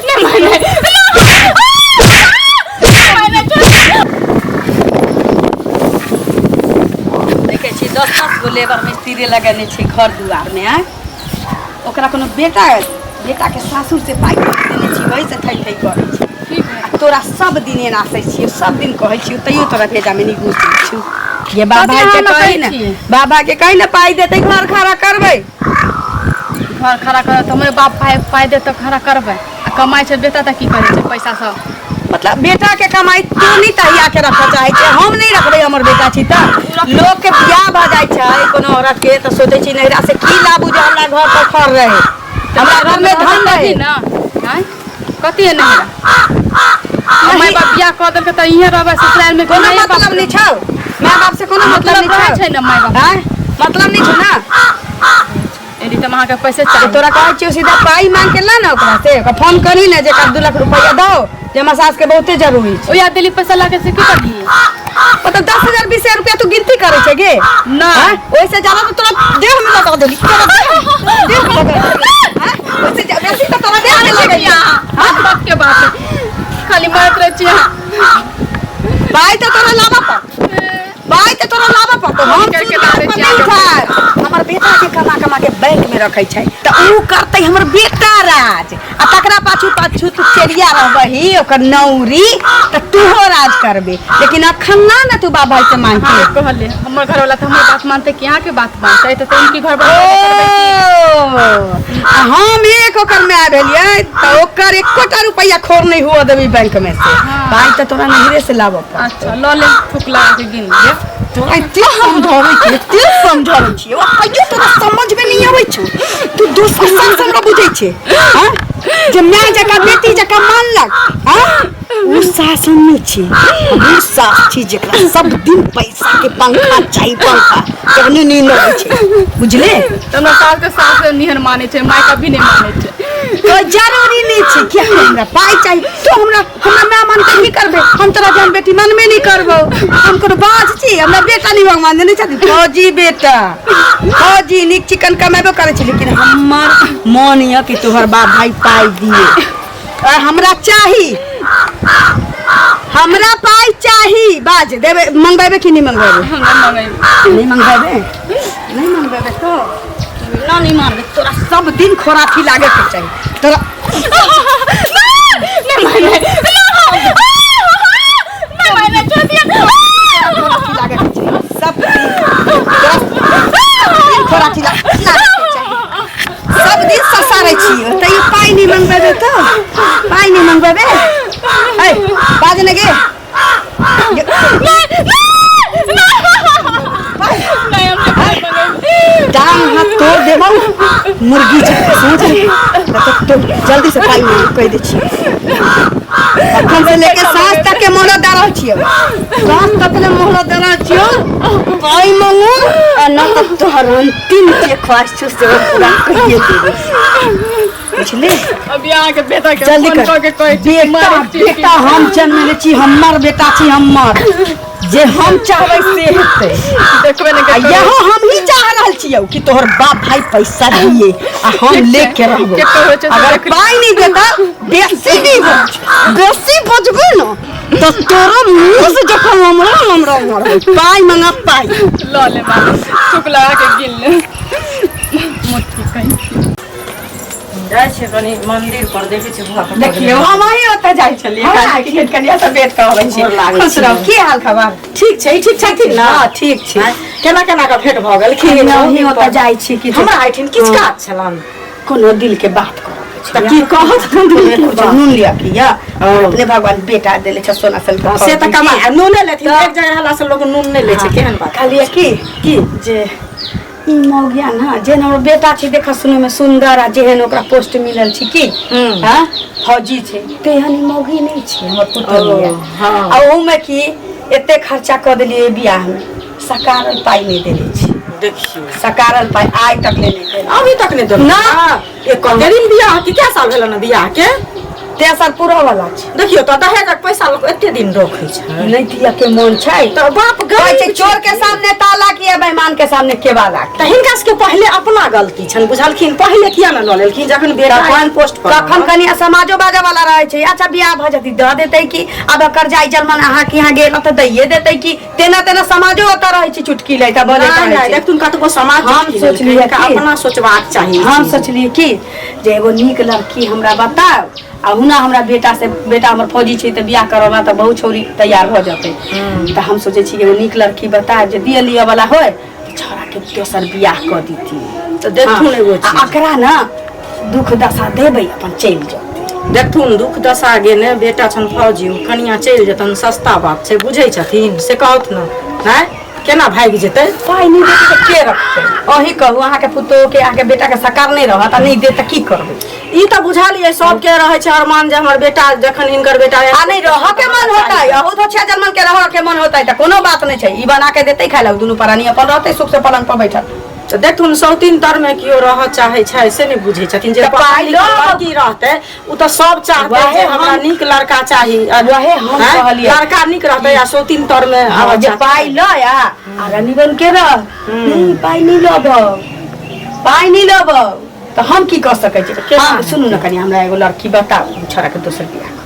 नहीं माय नहीं माय नहीं छोड़। देखै छी 10 10 गो लेबर मिस्त्री लगेने छै घर दुआरमे। आँय, ओकरा कोनो बेटा, बेटाके सासुर से पाइ देने छी, वही से थै थै करै छै। आ तोरा सब दिन एना सै छियौ, सब दिन कहै छियौ, तैयो तोरा भेजामे नहि घुसै छौ। ये बाबा कथी के अहाँ कही कहै ने छियै? बाबा के कही ने, पाइ देतै, घर खड़ा करबै। घर खड़ा करब तऽ हमरे बाप पाइ पाइ देत तऽ खड़ा करबै। आ कमाइ छै बेटा तऽ की करै छै पैसा सब? मतलब बेटा के कमाई तू नहीं तहिया के रखऽ चाहै छै, हम नहीं रखबै, हमर बेटा छी। तऽ लोग के बियाह भऽ जाइ छै कोनो औरत के, तऽ सोचै छी नैहरा से की लाबू जे हमरा घर पर खर रहे, हमरा घर में धन रहे। कथी ने आँय, कथी है नैहरा? माय बाप बियाह कऽ देलकै तऽ इहे रहबै ससुराल में? कोनो मतलब नहीं छौ माय बाप से, कोनो मतलब मतलब नहीं रहै छौ। छै ने माय बाप। आँय, मतलब नहीं छौ ना? एनी तऽ अहाँके पैसे तऽ चाही। तोरा कहै छियौ, सीधा पाइ मांग के ला ने ओकरा से। ओकरा फोन करी ने जे 2 लाख रुपया दो, जे हमरा सास के बहुते जरूरी छै। ओया देली पैसा लाके से की करलियै? मतलब 10,000 20,000 रुपया तू गिनती करै छै गे? ना। आँय? ओहिसे ज्यादा तऽ तोरा देह में लगा देली, तोरा देह में लगा देली। आँय? ओहिसे बेसी तऽ तोरा देह में लगैया। हाँ, बाप के बाप खाली मारैत रहै छी अहाँ। पाइ तऽ तोरा लाबऽ पड़तौ, पाइ तऽ तोरा लाबऽ पड़तौ। हम करके सूद लाबै पर छी नहि अहाँके। उठायब। हमर बेटा के कमा कमा के बैंक में रखै छै, तऽ ऊ करतै हमर बेटा राज, आ तकरा पाछू पाछू तू चेरिया रहबही, ओकर नौरी, तऽ तूहो राज करबे। लेकिन अखन ना ने तू बाप भाई से मांग के। हाँ, कहलियै हमर घरवाला तऽ हमर बात मानतै कि अहाँके बात मानतै? तऽ उनकी घर ओ, आ हम एक ओकर माय भेलियै तऽ ओकर एकोटा रुपैआ खोर नहि हुअ देबै बैंक में से। पाइ तऽ तोरा नहिरे से लाबऽ पड़तौ। अच्छा, लऽ ले, थूक लगा के गिन लिअ। तोरा एते समझाबै छियै, एते समझाबै छियै, ओ कहियो तोरा समझमे नहि अबै छौ। तू दोसर सास हमरा बुझै छै, हाँ? जे माय जकाँ, बेटी जकाँ मानलक, हाँ? ओ सास हम नहि छी। हम ओ सास छी जेकरा सब दिन पैसा के पंखा चाही, पंखा, तहने नींद अबै छै, बुझले? तऽ हमरा सासके सास निहन मानै छै, माय कभी नहि मानै छै। तो जरूरी नहि छै कि हमरा पाइ चाही। तो हमरा हमरा माय मान के की करबे? हम तोरा जहन बेटी मनमे नहि करबो। हम कोनो बाज छी? हमरा बेटा नहि भगवान देने छथिन, फौजी बेटा, फौजी, नीक चिकन कमेबो करै छै। लेकिन हमर मन यऽ कि तोहर बाप भाई पाइ दिए आ हमरा चाही, हमरा पाइ चाही। बाज, देबै, मंगबेबै कि नहि मंगबेबै? हम नहि मंगेबै। नहीं मंगबेबै? नहीं मंगबेबै तो ना नहीं मानबै। तोरा सब दिन खोराठी लागे के चाही तोरा। नहीं माय नहीं, नहीं माय नहीं, छोड़ दिया। खोराठी लागे के चाही सब दिन तोरा, सब दिन खोराठी लागे के चाही, सब दिन ससारै छियै, तैयो पाइ नहीं मंगबेबै तो पाइ नहीं मंगबेबै। ऐ, बाज ने गे। नहीं, हम नहीं मंगेबै। डांग हाथ तोड़ देबौ मुर्गी जकाँ, समझ तो? जल्दी से पाइ मांग, कहि दै छियै। अखन से लेके साँझ तक के मोहलत दऽ रहल छियै, साँझ तक ले मोहलत दऽ रहल छियौ। पाइ मांगू आ न तऽ तोहर अंतिम जे ख्वाहिश छौ से पूरा कहिए देबौ, बुझली? अभी अहाँके बेटा के जल्दी फोन कर। कऽ के कहै छी बेटा मारै छी की? बेटा हम जन्मेने छी, हमर बेटा छी हमर, जे हम चाहबै से हेतै। देखबै ने आ के करै। यहो हम ही चाह रहल छियौ कि तोहर बाप भाई पैसा दिए आ हम ठीक छै। लेके रहबो। केकर होइ छै से अगर देख लियौ। पाइ नहीं देता, बेसी नहीं बज, बेसी बजबे न तो तोरा मुंह से जखन हमरा हमरा मरबै। पाइ मंगा, पाइ। लऽ ले माँ, थूक लगा के गिन ले मुट्ठी कहीं। जाइ छियै कनि मंदिर पर, देखै छियै बुआ के। देखियौ, हम अहीं ओतऽ जाइ छलियै। हाँ, कनिया से भेंट करबै छी। गोर लागै खुश छी। रहू। की हाल खबर? ठीक छै, ठीक छथिन ने? हाँ, ठीक छै। आँय, केना केना के भेंट भऽ गेलखिन? अहीं ओतऽ जाइ छी कि हमरा एहिठाम किछु काज छलनि? कोनो दिल के बात करऽ के छै। तऽ की कहत दिल के बात? नून लिअ की या अपने भगवान बेटा देले छै सोना सन के। से तऽ कमा नूने लेथिन। एक जगह रहला से लोग नून नहि लै छै, केहन बात? कहलियै की की? जे ई मौगिया ना, जेहन हमर बेटा छै देखऽ सुनय में सुंदर आ जेहन ओकरा पोस्ट मिलल छै की, हाँ, फौजी छै, तेहन ई मौगी नहि छै हमर पुतोह। ओ, हाँ। आ ओहूमे की एते खर्चा कऽ देलियै बियाह में, सकारल पाइ नहि देने छै। देखियौ। सकारल पाइ आइ तक ले नहि देने। अभी तक नहि देलक? ना। एक कते दिन बियाह के, कै साल भेल ने बियाह के? तेसर पूरा वाला छै। देखियौ तऽ दहेजक पैसा लोक एते दिन रखै छै? नहि दिअ के मोन छै तऽ बाप कहै छै गरीब चोर के सामने ताला किया, बेईमान के सामने केवाला। तऽ हिनका सबके पहिले अपना गलती छनि, बुझलखिन? पहिले किया ने लऽ लेलखिन जखन बेटा एहन पोस्ट पर? तखन कनि समाजो बाजऽ वाला रहै छै। अच्छा, बियाह भऽ जेतै, दऽ देतै कि आब एकर जाय जलमन अहाँ के यहाँ गेल तऽ दैये देतै कि तेना तेना समाजो ओतऽ रहै छै, चुटकी लैत आ बजैत नहि रहै नहि छै। देखथुन कतबो समाज हम चुटकी सोचलियै लेलकै, हिनका की? अपना सोचबाक चाही। हम सोचलियै कि जे एगो नीक लड़की हमरा बताउ आ हुना हमरा बेटा से, बेटा हमर फौजी छै, तऽ बियाह करब तऽ बहुत छौरी तैयार भऽ जेतै। तऽ हम सोचै छी कि एगो नीक लड़की बतायब जे दिअ लिअ वाला होय तऽ छौड़ा के दोसर बियाह कऽ दीती। तऽ देखथुन एगो आ चीज। एकरा ने दुख दशा देबै, अपन चलि जेतै। देखथुन, दुख दशा गेने बेटा छन फौजी, ओ कनिया चलि जेतन सस्ता बात छै? बुझै छथिन से कहत ने? आँय, केना भागि जेतै? पाइ नहि देतै तऽ के रखतै? अहीं कहू, अहाँके पुतोह के, अहाँके बेटा के सकार नहि रहत आ नहि देत तऽ की करबै? ई तऽ बुझलियै, सबके रहै छै अरमान जे हमर बेटा जखन हिनकर बेटा आ नहि रहऽ के मन होतै, अहू तो छे जनमन के रहऽ के मन होतै तऽ कोनो बात नहि छै। ई बना के देतै खाय लए, दुनू प्राणी अपन रहतै सुख से पलंग पर बैठल। तऽ देखथुन, सौतीन तरमे केओ रहऽ चाहै छै से नहि बुझै छथिन जे तऽ पाइ पढ़ल लिखल लऽ। लड़की रहतै, ओ तऽ सब चाहतै वएह जे हमरा नीक लड़का चाही। वएह हम आँय? कहलियै। लड़का नीक रहतै आ सौतीन तरमे हँ, आबऽ जे चाहतै। पाइ लऽ आ आ रनिबन के रह। नहीं, पाइ नहि लेबौ, पाइ नहि लेबौ तऽ हम की कऽ सकै छी? केना? हँ, सुनू ने कनि, हमरा एगो लड़की बताउ, हम छोड़ा के दोसर बियाह करब।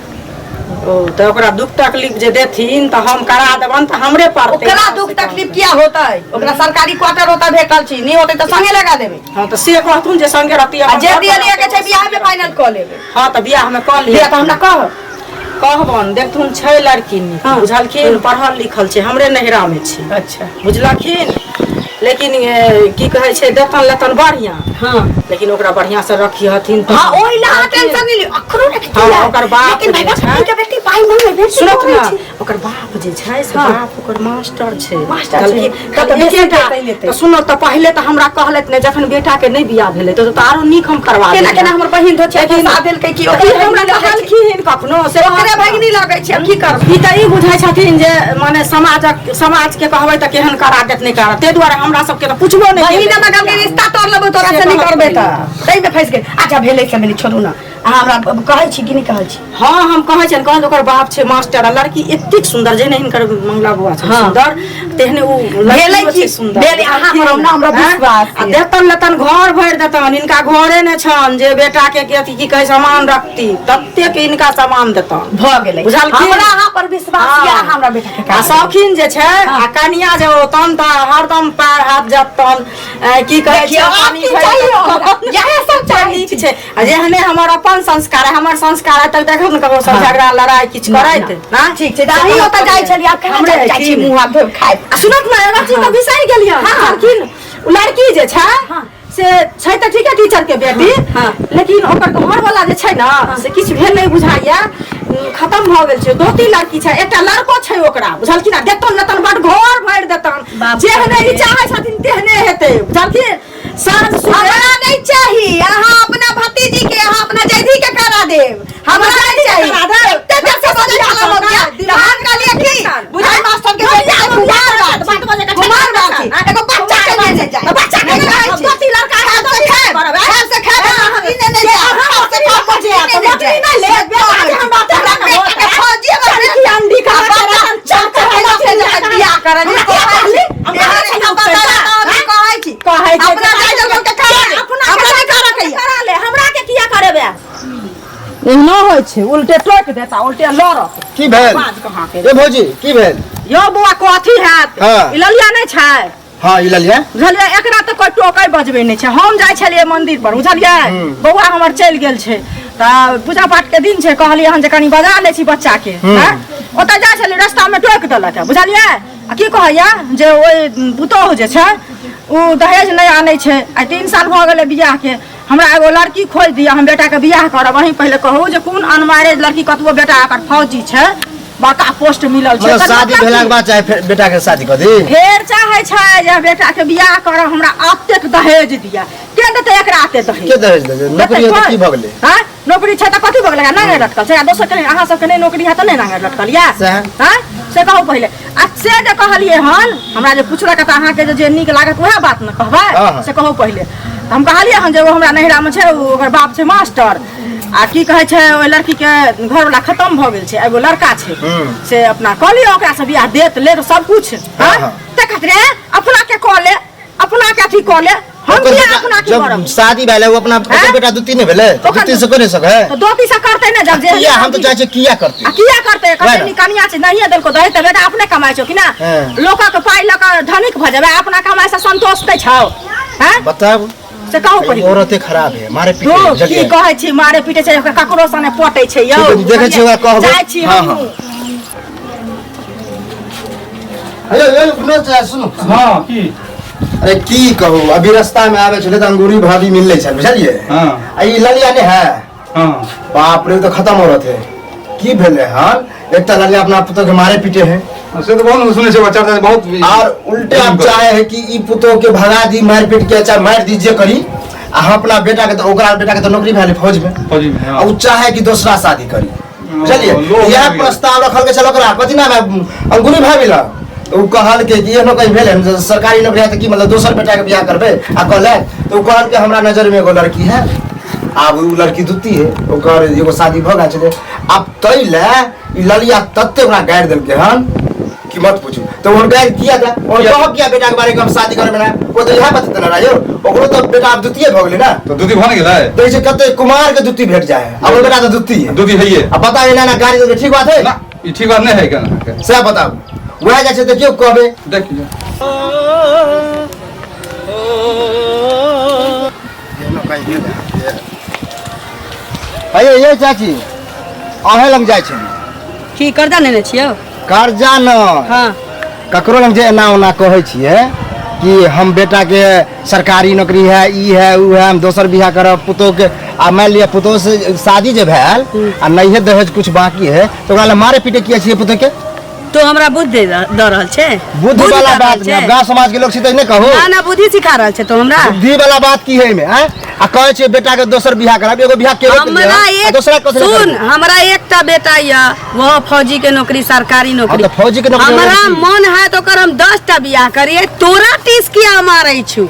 ओ तऽ ओकरा दुख तकलीफ जे देथिन तऽ हम करा देबनि तऽ हमरे पड़तै। ओकरा दुख तकलीफ किया होतै? ओकरा सरकारी क्वार्टर होता भेटल छी, नहि होतै तऽ संगे लगा देबै। हँ, तऽ से कहथुन जे संगे रहती। आ जे दिया लिया के छै, बियाह में फाइनल कऽ लेबै। हँ, तऽ बियाह में कऽ लिअ लिअ। तऽ हमरा कह। कहबनि, देखथुन, छै लड़की नीक। हँ। बुझलखिन, पढ़ल लिखल छै, हमरे नैहरा में छै। अच्छा। बुझलखिन, लेकिन की कहै छै, देतन लेतन बढ़िआँ। हाँ। लेकिन ओकरा बढ़िआँ से रखिहथिन तऽ। हाँ, ओहि ला अहाँ टेंशन नहीं लियौ, अखनो रखती हाँ, है। ओकर बाप लेकिन जे भाई छै- के बेटी पाइ मांगे बेसी सुनत करै ने छै। ओकर बाप जे छै से हाँ। बाप ओकर मास्टर छै। मास्टर छै। बुझलखिन? तब तऽ बेसी एकेटा देतै लेतै। तऽ सुनऽ, तऽ पहिले तऽ हमरा कहलथि ने, जखन बेटा के नहि बियाह भेलै तऽ आरो नीक हम करवा केना देलियै। केना हमर बहिन धो छै, लेकिन- फंसा देलकै कि तऽ ओकरे ई हमरा भगिनी लगै छै। कहलखिन कखनो से ओकरे भगिनी लगै छै, आब की करबै? ई तऽ ई बुझै छथिन जे माने समाजक, समाज के कहबै तऽ केहन करा देत, नहि करा, ताहि दुआरे हमरा सबके तऽ पुछबो नहि बहिन केलकै। हमरा कहलकै रिश्ता तोड़ लेबौ तोरा से, नहि करबै तऽ ताहिमे फँसि गेल। अच्छा, भेलै से भेलै, छोड़ू ने। अहाँ हमरा कहै छी कि नहि कहै छी? हँ, हम कहै छियनि, कहल ओकर बाप छै मास्टर आ लड़की एतेक सुन्दर, जेहने हिनकर मंगला बौआ छै हाँ। सुन्दर, तेहने ओ भेलै लड़कियो की? छै सुन्दर। भेलै, अहाँ पर हमरा हमरा आँय? विश्वास आ यऽ। देतन लेतन घर भरि देतन। हिनका घरे नहि छनि जे बेटा के अथी की कहै सामान रखती, ततेक हिनका सामान देतन। भऽ गेलै। बुझलखिन? हमरा अहाँ पर विश्वास यऽ, अहाँ हमरा बेटा के आ काज शौकीन जे छै आ कनिया जे औतन तऽ हरदम पैर हाथ जतन, की कहै छै, देखियौ, आब पानि की भरि चाहिए देतन। हमरा? इएह सब चाही। नीक छै आ जेहने हमर अपन संस्कार है, हमर संस्कार है, तक देखू ने ककरो सब झगड़ा लड़ाई किछु करैत ना। ठीक छै, तऽ अहीं ओतऽ जाइ छलियै, आब केना हमरे जाइ छी? की? मुँह हाथ धोइ खाइ। आ सुनत ने, एगो चीज तऽ बिसरि गेलियै। बुझलखिन, ओ लड़की जे छै से छै तऽ ठीके टीचर के बेटी, हाँ। लेकिन ओकर घर वाला जे छै ने से किछु भेल नहि बुझाइया, खतम भऽ गेल छै। दो तीन लड़की छै, एकटा लड़को छै ओकरा, बुझलखिन? आ देतन लेतन बड, घर भरि देतन। बाप जेहने रे। ई चाहै छथिन तेहने हेतै, बुझलखिन? साँझ सुबह हमरा नहीं चाहिए, अहाँ अपना भतीजी के, अहाँ अपना जैधी के करा देब, हमरा नहीं चाहिए। करा देब। एते देर से बजै छलहुँ हम किया? तऽ हम कहलियै की बुझाइ मास्टर के बेटी के कुमार बात, कुमार बात, एगो बच्चा के लेने जाय, बच्चा के नहि जाय, रहै छी। दो तीन लड़का है, खायब से खायब, खायब से खायब, अहाँ ई नहि ने जायब, खायब से खायब, जे ई नहि ने नौकरी जायब। नहि लेब, बेटा के हम बात हमरा बेटा के फौजी लड़की अंडी का बच्चा चल चल चल बियाह करऽ, हमरा कहै छी। हम एहन कहै छी, हम बता हम कहै छी, कहै छै अपना जे जाय जलमन के करा दे। अपना हमरा नहि करऽ के यऽ। करा ले, हमरा के किया करेबे? एहनो होइ छै, उल्टे टोकि देता, उल्टे लड़त। की भेल? बाज कहाँ के ए भौजी, की भेल? यौ बौआ, कथी हैत? हाँ। ई ललिया नहि छै? हाँ, ई ललिया। बुझलियै, एकरा तऽ कोइ टोकै बजबै नहि छै। हम जाइ छलियै मंदिर पर, बुझलियै, बौआ हमर चलि गेल छै, तऽ पूजा पाठ के दिन छै, कहलियै हन जे कनि बजा लै छी बच्चा के। आँय? ओतऽ जाइ छलियै, रस्तामे टोकि देलक है, बुझलियै? आ की कहैया जे ओहि पुतोहु जे छै ओ दहेज नहि आनै छै, आइ 3 साल भऽ गेलै बियाहके, हमरा एगो लड़की खोजि दिअ, हम बेटाके बियाह करब। अहीं पहिले कहू जे कोन अनमैरेज लड़की, कतबो बेटा एकर फौजी छै, बड़का पोस्ट मिलल छै, मतलब एकर शादी मतलब भेलाके की? बाद चाहे फेर बेटा के शादी कऽ दी। फेर चाहै छै जे बेटा के बियाह करब, हमरा एतेक दहेज दिअ। के देतै एकरा एते दहेज? के दहेज देतै? नौकरी है तऽ की भऽ गेलै? आँय? नौकरी छै तऽ कथी भऽ गेलै? नांगरि लटकल छै आ दोसर के अहाँ सबके नहि नौकरी है तऽ नहि नांगरि लटकल यऽ? सएह। आँय, से कहू पहिले। आ से जे कहलियै हन, हमरा जे पुछलक तऽ अहाँके जे जे नीक लागत उएह बात ने कहबै। हाँ, हाँ। से कहू पहिले। तऽ हम कहलियै हन जे ओ हमरा नैहरामे छै, ओ ओकर बाप छै मास्टर, आ की कहै छै ओहि लड़की के घरवला खत्म भऽ गेल छै, एगो लड़का छै से अपना कऽ लिअ ओकरा से बियाह, देत लेत सब कुछ। हाँ, हाँ। ते खातिर अपना के कऽ ले, अपना के अथी कऽ ले। हम ओकर किया बेटा अपना की जब करब? शादी भेलै ओ अपना ओकर हैं? बेटा दू तीन भेलै तऽ दू ओकर- तीन से कोई नहीं सकै तऽ दोती से करतै ने जब जे किया हम तऽ चाहै छियै किया करतै। आ किया करतै? वएह कते ने। नीक कनिया छै, नहिये देलको दहेज तऽ बेटा अपने कमाइ छौ कि ना? हाँ। लोकक पाइ लऽ कऽ धनिक भऽ जेबै, अपना कमाइ से संतोष नहि छौ? हैं? बताब। से कहू ई पहिले। औरते खराब है, मारे पीटे धू, है, की बुझलियै? कहै छी, मारे पीटे छै, ओकरा ककरो से नहि पटै छै यौ। ठीक है, देखै छी ओकरा कहबै। जाइ छी हाँ, हमहूँ। हाँ। यौ, यौ, विनोद चाचा, सुनू। हाँ की? अरे की कहू, अभी रास्ता में आवे छलै तऽ अंगूरी भाभी मिललै छल, बुझलियै? हाँ। आ ई ललिया ने है। हाँ। बाप रे, ओ तऽ खत्म औरत है। की भेलै हन, एकटा ललिया अपना पुतोह के मारे पीटे है। से तऽ बहुत सुनै छै बच्चा तऽ बहुत और उल्टे आप चाहे है कि ई पुतोह के भगा दी मार पीट के, चाहे मार दीजिए करी, आ हम अपना बेटा के, तो ओकरा बेटा के तो नौकरी भेलै फौज में। फौजी में, हाँ। आ उ चाहे कि दोसरा शादी करी, बुझलियै? लोभ इएह भऽ गेल। प्रस्ताव रखल के छल ओकरा, कथी नाम है, अंगूरी भाभी लग। तऽ उ कहल के कि एहनो कहीं भेलै हन, सरकारी नौकरी है तऽ की मतलब दोसर बेटा के बियाह करबै? आ कहले तऽ उ कहल के हमरा नजर में एगो लड़की है। आब उ लड़की दुती है, ओकर एगो शादी भऽ गेल छलै। आब तै ले ई ललिया तते ओकरा गारि देलकै हन कि मत पूछू। तऽ ओहन गारि किया दे? और किया? कहब किया बेटा के बारे में हम शादी करबै ना? ओ तऽ इएह बतेतै ने यौ, ओकरो तऽ बेटा आब द्वितीय भऽ गेलै ने। तऽ दूती भऽ ने गेलै? देखै छियै कते कुमार के द्वितीय भेट जाइ है, आब ओकर बेटा तऽ द्वितीय है। दूती हैये। आ पता एना एना गारि देलकै, ठीक बात है? ना, ई ठीक बात नहि है केना अहाँके। सएह बताबू, वएह जाइ छै देखियौ कहबै। देखियौ। अये ये चाची, अहें लग जाइ छै। की कर्जा लेने छियौ? कर्जा न। हाँ। ककरो लग जे एना ओना कहै छियै कि हम बेटा के सरकारी नौकरी है, ई है, ऊ है, हम दोसर बियाह करब पुतोह के, आ मानि लिअ पुतोह से शादी जे भेल आ नहिये दहेज कुछ बाकी है, तऽ ओकरा लए मारे पीटे किया छियै पुतोह के? तो हमरा बुद्धि दऽ रहल छै? बुद्धि बुद्धि वाला दऽ रहल बात छै? नहि, गाँव समाज के लोग छी तऽ नहि कहू। ना ना, बुद्धि सिखा रहल छै तो हमरा। बुद्धि वाला बात की है एहिमे, आँय? आ कहै छियै बेटा के दोसर बियाह कराब, एगो बियाह केबे केलियै हमरा हन, आ एक दोसरा कथी लए सुन, करबै? हमरा एकटा बेटा यऽ, वह फौजी के नौकरी, सरकारी नौकरी। हाँ, तऽ फौजी के नौकरी हमरा होबै की? मन है तो ओकर हम 10टा बियाह करिए, तोरा टीस किया मारै छु?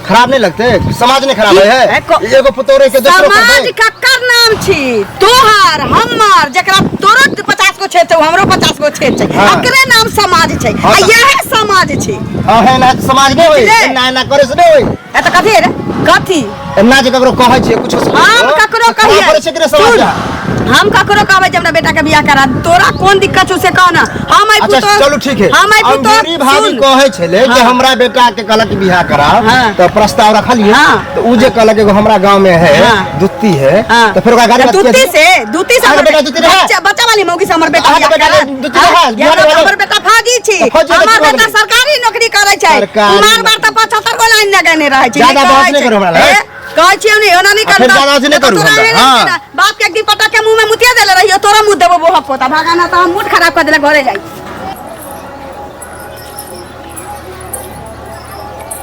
खराब नहीं लगते? समाज नहीं खराब है? ए, एगो पुतोह रह के दोसरो समाज करबै? ककर नाम छी? तोहर हमर, जकरा तोरो 50 गो छेद छै, हमरो 50 गो छेद छै। हाँ। ओकरे नाम समाज छै। हाँ, आ तऽ- इएह समाज छै। हाँ, है ना, समाज नहीं होई। बुझले? एना एना करे से नहीं होई। ए तऽ कथी रे? कथी? एना जे ककरो कहै छियै कुछो से हम ककरो खराब कहियै? करै छै कि नहि समाज? सुन, हम ककरो कहबै जे हमरा बेटा के बियाह करा, तोरा कोन दिक्कत छौ से कह ना। हम आई अच्छा पुतोह चलू ठीक है। हम आई पुतोह अंगूरी भाभी सुन। कहै छलै कि हाँ। हमरा बेटा के कहलक कि बियाह करा, हाँ। तऽ प्रस्ताव रखलियै। हाँ। तऽ उ जे कहलक एगो हमरा गांव में है हाँ। दुत्ती है, हाँ। तऽ फेर ओकरा गाड़ी तऽ दुत्ती से, दुत्ती से अहाँके हमर बेटा दुत्ती रहै? बच्चा, बच्चा वाली मौगी से हमर बेटा अहाँके बियाह बेटा करा। दुत्ती रहै? हाँ, बियाह रहै? हमर बेटा फौजी छी। तऽ फौजी हमर तऽ की बेटा भऽ गेलै? सरकारी नौकरी करै छै। सरकारी कुमार बार तऽ 75 गो लाइन लगेने रहै छै। ज्यादा नहि बहस कहै नहि छै। करू हमरा लग। ए, कहै छियौ नहि, ओना नहि आ फेर करब। ज्यादा अथी नहि करू तोरा हमरा। एहन हाँ। छै ने, बाप के एक दिन पटक के मुंह में मुतिया देले रहियो, तोरा मुंह देबो बोहक पोता भागाना तऽ हम मूड खराब कर देले, घरे जाइ।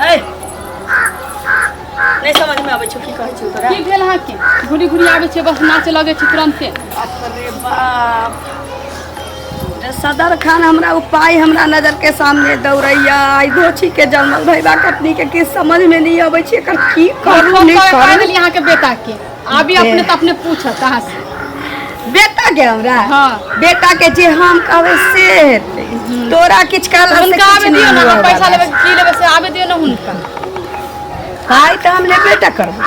ए, नहीं समझ में आबै छौ की कहै छौ तोरा? की भेल अहाँके? घुरी घुरी आबै छियै, बस नाचे लगै छै तुरन्ते। बाप रे बाप रे, सदर खान हमरा उपाय हमरा नजर के सामने दौड़ैया। आई धोछी के जन्मल भैबा कटनी के किछु समझ में नहीं अबै छै, एकर की करू फोन नहि कऽ कहि करू। देलियै अहाँके बेटा के, आबी अपने तऽ अपने पूछत अहाँ से। बेटा के हमरा? हाँ। बेटा के जे हम कहबै से हेतै, तोरा किछु कहला से हुनका किछु आबे नहि दियौ ने, अहाँ हुअ पैसा वाला लेबै की लेबै से आबे दियौ ने हुनका। पाइ तऽ हम लेबे टा करबै,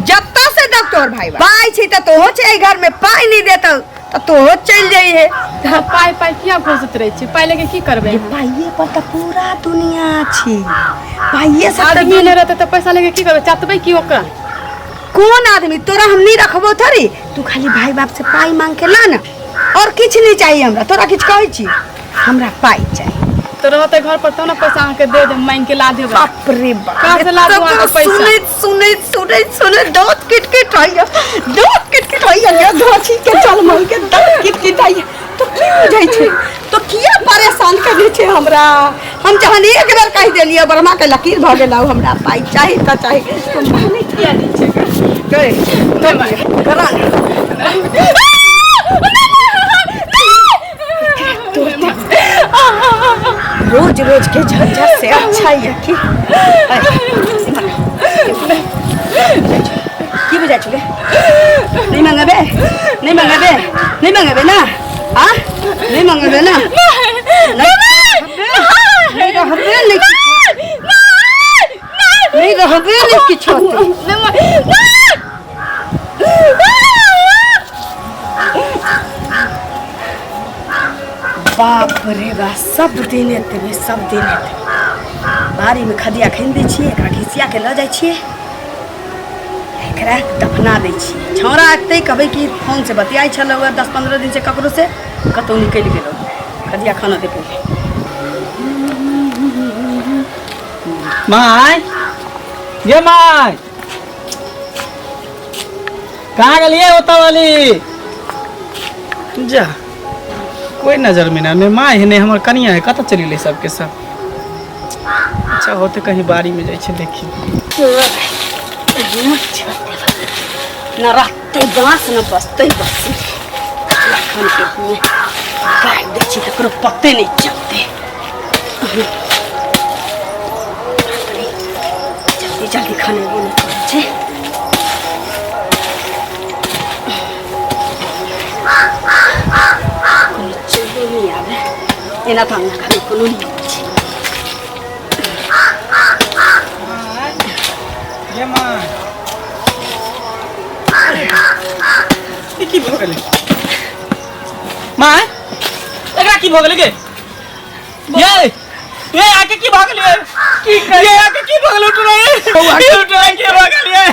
जत्ता से दब तोहर भाई बा। पाइ छै तऽ तोहो छै एहि घर में, पाइ नहि देतौ तऽ तोहो चलि जइहे। तऽ पाइ पाइ किया घोषित रहै छी? पाइ लेके की करबै अहाँ? पाइए पर तऽ पूरा दुनिया छी, पाइए से तऽ आदमी नहि रहतै तऽ पैसा लेके की करबै? चतबै की ओकरा? कोन आदमी तोरा हम नहीं रखबो थोड़ी, तू खाली भाई बाप से पाई मांग के ला ना, और किछु नहीं चाहिए हमरा। तोरा किछु कहै छी? हमरा पाई चाहिए। तऽ रहतै घर पर तब ने पैसा अहाँके दे देब, मांगि के ला देबै। बाप रे बाप, कहाँ से ला दू अहाँके पैसा? सुनैत सुनैत सुनैत सुनैत दाँत किटकिट होइया, दाँत किटकिट होइया, गे धोछी के चल मन के दाँत किटकिट होइया। तो की बुझै छै? तो किया परेशान करै छै हमरा? हम जहन एक बेर कहि देलियै ब्रह्मा के लकीर भऽ गेलौ, हमरा पाइ चाही तऽ चाही। तो मानै किया नहि छै? गै, करा रोज रोज के झंझट से अच्छा ही है कि की बुझाइ छौ गे? नहि मंगेबे, नहि मंगेबे ना? आ नहि मंगेबे ना? नहीं रहबे नहीं, नहीं रहबे नहीं किछो। बाप रे बा, सब दिन एतबे, सब दिन एतबे। बाड़ीमे खदिया खनि दै छियै, एकरा घिसिया के लऽ जाइ छियै, एकरा दफना दै छियै। छौड़ा एतै कहबै कि फोनसँ बतियाइ छलहुँ हँ 10-15 दिनसँ ककरोसँ, कतहु निकलि गेलहुँ। खदिया खाना दे पहिले। माय ये माय, कहाँ गेलियै ओतऽ वाली? जा कोई नजर में ना, ने माय है ने हमर कनिया है, कतऽ चलि गेलै सबके सब? अच्छा होते कहीं बाड़ी में जाइ छै देखी। न रहतै बाँस न बसतै बस। लखन के गाड़ि दै छी, ककरो पते नहि चलतै। जल्दी जल्दी खनेबो नहि करै छै। कोनो चीजो नहि आबै एना तऽ अंगना घरमे कोनो नहि अबै छै। ये माँ, ई की भऽ गेलै माँ? एकरा की भऽ गेलै गे? ये ये आके की भऽ गेलै? की ये आके की भऽ गेलै? उठ रे, उठ रे, की भऽ गेलै?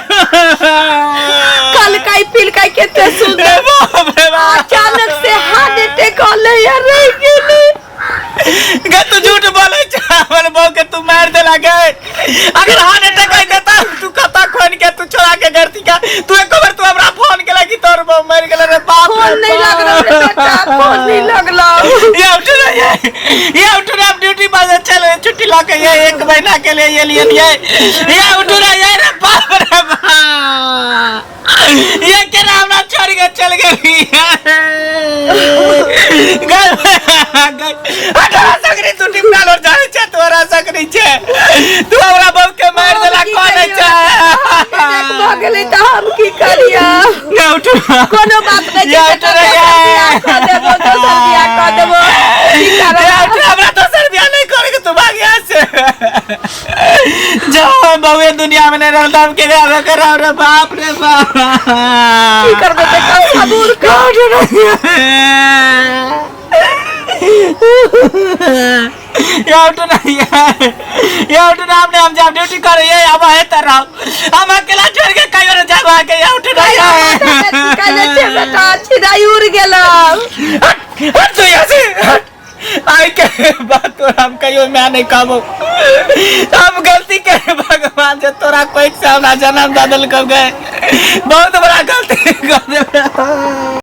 कलकाई पिलकाई केते सुंदर, बाप रे बाप, अचानक से हार्ट अटैक होले या रह गेलै। गे तू झूठ बोले छ, हमर बहू के तू मार देला गे। अगर हार्ट अटैक आइ देता तू कता खोन के तू छोड़ा के गरती का तू एक बार तू हमरा फोन केला कि तोर बहू मर गेल रे बाप रे। फोन नहीं लगलो रे बेटा, फोन नहीं लगलो। ये उठ रे, ये उठ रे, अब ड्यूटी पर चल, छुट्टी ला के ये 1 महीना के लिए ये लिए ये उठ रे, ये रे बाप रे बाप, ये केना हमरा छोड़ के चल गेली? हटरा सकरी तू टिपना लोर जाय छै, तोरा सकरी छै, तू हमरा बहू के मार देला। कोन छै? भऽ गेलै तऽ हम की करियै? ये उठ, कोनो बात नहि छै ये उठ बेटा, रे, दोसर बियाह कऽ देबो, दोसर बियाह कऽ देबो। की करब? ये उठ, हमरा दोसर बियाह नहीं करे के, तू भाग यहाँ से। जब हम बहुए दुनिया में नहीं रहल हम के कर रे बाप रे बाप। की करबै बेटा, सबूर कर। ये उठ ना, ये उठ ना, हमने हम जब ड्यूटी करे ये अब है तरह हम अकेला छोड़ के कहीं और जाब आके। ये उठ ना, कहले छै बेटा, छिदाई उड़ गेलौ। हट हट तू यहाँ से हट। आई के बात तोरा हम कहियो मैं नहीं कहबो। हम गलती के भगवान जे तोरा कोई से हमरा जन्म दे देलकौ गए, बहुत बड़ा गलती कर देलकौ।